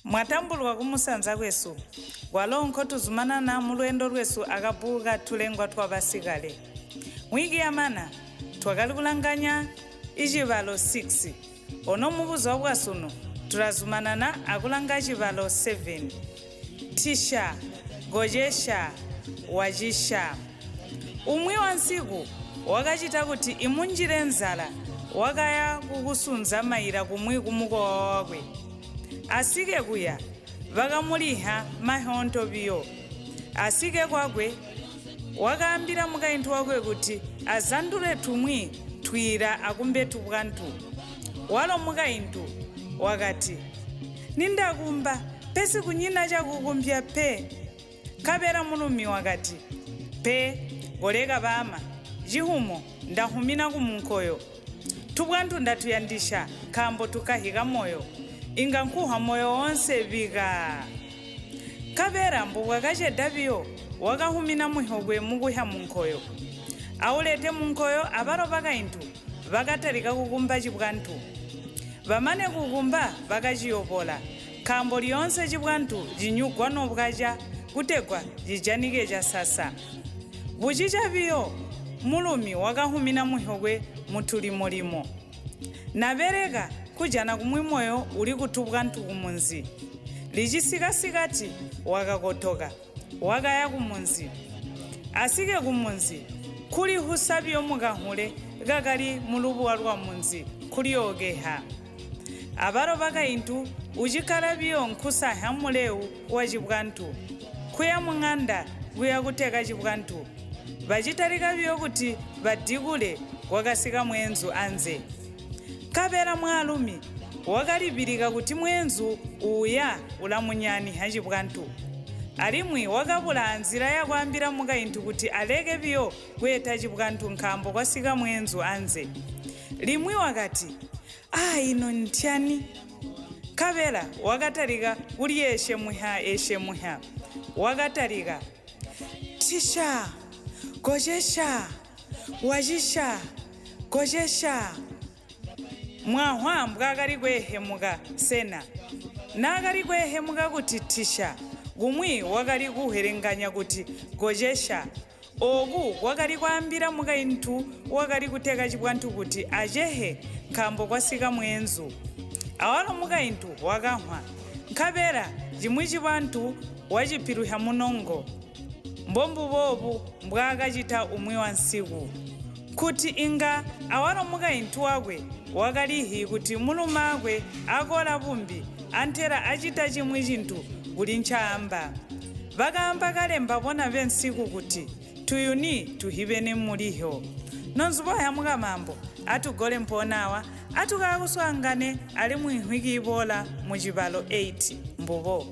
Mwatambulwa kumusanza kwesu, kwalo nkotuzumanana mulweendo lwesu akabbuku ka Tulengwa Twa Basikale. Mwiki yamana, twakali kulanganya icibalo 6. Ono mubuzuba bwasunu, tulazumanana akulanga cibalo 7. Tisha, Gocesha, Wacisha. Umwi wansiku wakacita kuti imunjile nzala wakaya kukusunza maila kumwi kumukowa wakwe. Asike kuya, bakamuliha mahyoonto biyo. Asike kwakwe, wakaambila mukaintu wakwe kuti azandule tumwi twiila akumbe tubwantu. Walo mukaintu wakati, Nindakumba, pesi kunyina cakukumbya pe. Nkabela mulumi wakati, Pe, koleka baama, cihumo ndahumina kumunkoyo. Tubwantu ndatuyandisha nkaambo tukahika moyo, inga nkuhwa moyo woonse bika. Nkabela mbubwakaceda biyo, wakahumina muhyokwe mukuhya munkoyo. Aulete munkoyo abalo bakaintu bakatalika kukumba cibwantu. Bamane kukumba bakaciyobola, nkaambo lyoonse cibwantu cinyugwa nobwaca kutegwa cijanike casasa. Bucica biyo, mulumi wakahumina muhyokwe mutulimo-limo. Nabeleka, kujana kumwi moyo uli kutubwantu kumunzi. Licisika sikati, wakakotoka, wakaya kumunzi. Asike kumunzi, nkulihusa biyo mukanhule kakali mulubuwa lwa munzi nkulyookeha. Abalo bakaintu ucikkala biyo nkusanhya muleu wa cibwantu, kuya muŋanda kuya kuteka cibwantu. Bacitalika biyo kuti badikule kwakasika mweenzu anze. Nkabela mwaalumi wakalibilika kuti mweenzu uuya ulamunyaaniha cibwantu. Alimwi wakabula anzila yakwaambila mukaintu kuti aleke biyo kweeta cibwantu nkaambo kwasika mweenzu anze. Limwi wakati, Ah, ino ntyani? Nkabela wakatalika kulyeesyemuhya esyemuhya. Wakatalika, Tisha! Gocesha! Wacisha! Gocesha! Mwahwa mbwaakali kweehemuka, sena? Naakali kweehemuka kuti Tisha, kumwi wakali kuhwelenganya kuti Gocesha. Ooku kwakali kwaambila mukaintu wakali kuteka cibwantu kuti acehe nkaambo kwasika mweenzu. Awalo mukaintu wakanhwa, nkabela cimwi cibwantu wacipiluhya munongo. Mbombuboobu mbwaakacita umwi wansiku. Nkuti inga awalo mukaintu wakwe wakalihi kuti mulumaakwe akola bumbi antela acita cimwi cintu kuli ncaamba. Bakaamba kale mbabona bensiku kuti tuyuni tuhibene mulihyo. Nonzubohya mukamambo, atugole mpoona awa, atukaakuswaangane alimwi nhwiki iboola mucibalo 8. Mbubo.